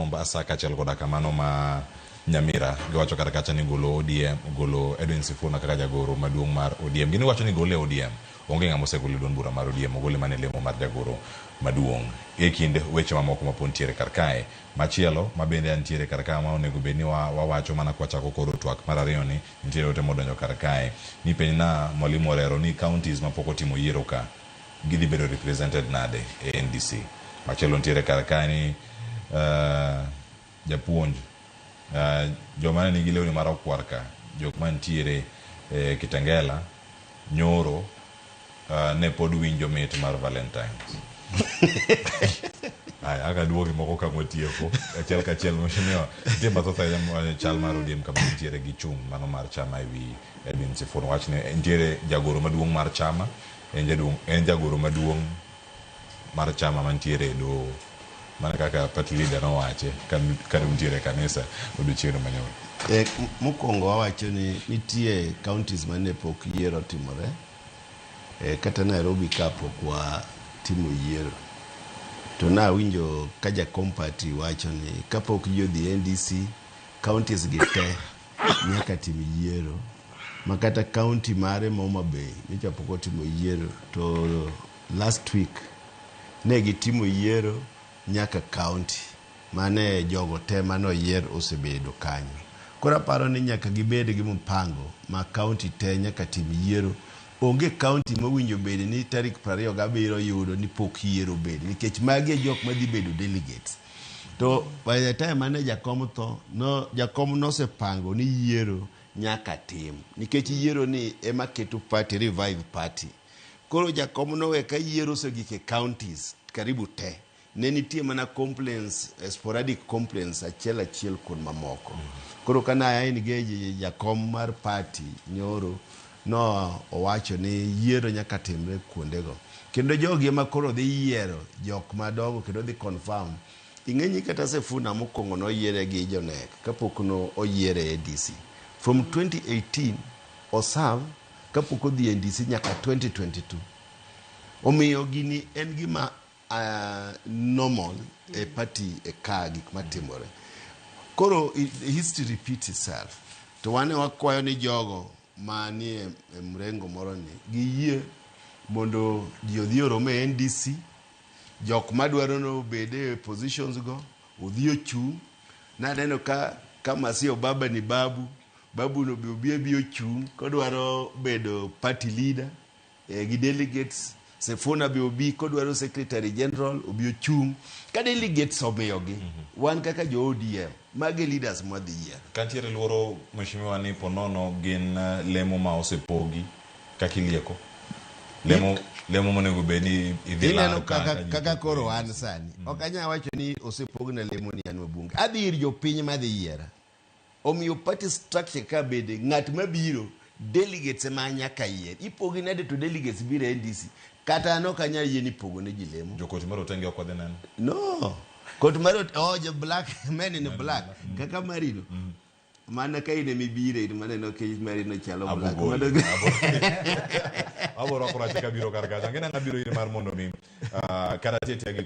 Mombasa kaachiel koda kamano ma Nyamira. Giwacho kar kacha ni golo ODM, golo Edwin Sifuna kaka jagoro maduong' mar ODM. Gin giwacho ni gole e ODM. Onge ng'ama osegolo e duond bura mar ODM, ogole mana e lemo mar jagoro maduong'. E kind weche mamoko ma pod nitiere kar kae. Machielo ma bende antiere kar ka ma onego bed ni wawacho mana kwachako koro twak mar ariyo ni, nitiere ote modonjo kar kae. Ni penjna Mwalimu Orero ni counties mapok otimo yiero ka gidhi bedo represented nade e NDC. Machielo nitiere kar kae ni japuonj joma ne nigi lewni marokwar ka, jok mantiere e Kitengela nyoro ne pod winjo mit mar Valentines. Aya, aka duoki moko ka mwatieko achiel kachiel. Mheshimiwa, nitie mathoth ahinya chal mar ODM kama gintiere gi chung' mano mar chama ewi Edwin Sifuna. Wach ni nitiere jagoro maduong' mar chama, en jaduong' en jagoro maduong' mar chama mantiere e doho mana kaka party leader nowache ka nitiere e kanisa odiochieng'no manyoro. Mokwongo wawacho ni nitie counties mane pok yiero otimore. Kata Nairobi ka pok watimo yiero. To nawinjo ka jakom party wacho ni kapok ji odhi NDC, counties gi te nyaka tim yiero. Ma kata county mare ma Homa Bay nyocha pok otimo yiero to last week ne gitimo yiero nyaka county mane jogo te mane oyier osebedo kanyo. Koro aparo ni nyaka gibed gi mpango ma county te nyaka tim yiero. Onge county mowinjo bed ni tarik 27 yudo ni pok yiero obedo nikech magi e jok madhi bedo delegates. To by the time mane jakom tho, no, jakom nosepango ni yiero nyaka tim nikech yiero ni ema keto party, revive party. Koro jakom nowe ka yiero osegik e counties karibu te. Ne nitie mana complaints, sporadic complaints achiel achiel kuom mamoko. Koro ka na engage jakom mar party nyoro, no owacho ni yiero nyaka timre kuondego. Kendo jogi ema koro dhi yiero jok madongo kendo dhi confirm. Ing'e kata Sifuna mokwongo noyiere gi jonek kapok no oyiere ADC. From 2018 oserve kapok odhi NDC nyaka 2022. Omiyo gini en gima normal e party e ka gik matimore. Koro history repeats itself. To wane wakwayo ni jogo manie e mrengo moro ni giyie mondo ji odhi orom e NDC. Jok madwaro ni obed e positions go odhi ochung'. Naneno ka Masio Baba ni babu, babu no be obi abi ochung' kodwaro bedo party leader gi delegates. Sifuna be obi kodwaro secretary general obi ochung'. Ka delegates omiyogi, wan kaka jo ODM, magi leaders mwadhi yiero. Kantiere luoro mheshimiwa ni ponono gin lemo ma osepogi kaka ilieko. Lemo lemo monego bed ni idhi Ineno lar kaka, ka ji kaka chopo koro e an sani ok anyal wacho ni osepogna lemo ni an wabunge. Adhi ir jopiny madhi yiera. Omiyo party structure ka bende ng'at mabiro delegates ema nyaka yier. Ipogi nade to delegates biro e NDC. Kata an ok anyal yie ni ipogo ne ji lemo. Jokoti mar otenge ok wadhi neno. No. Kot mar oh, jo black men in black kaka marino. Mana ka in emibire in maneno ka marino chalo black. Abogol. Mano- Aboro rwako rache kabiro kar kacha. Ang'e ni abiro ir mar mondo mi kata tie gi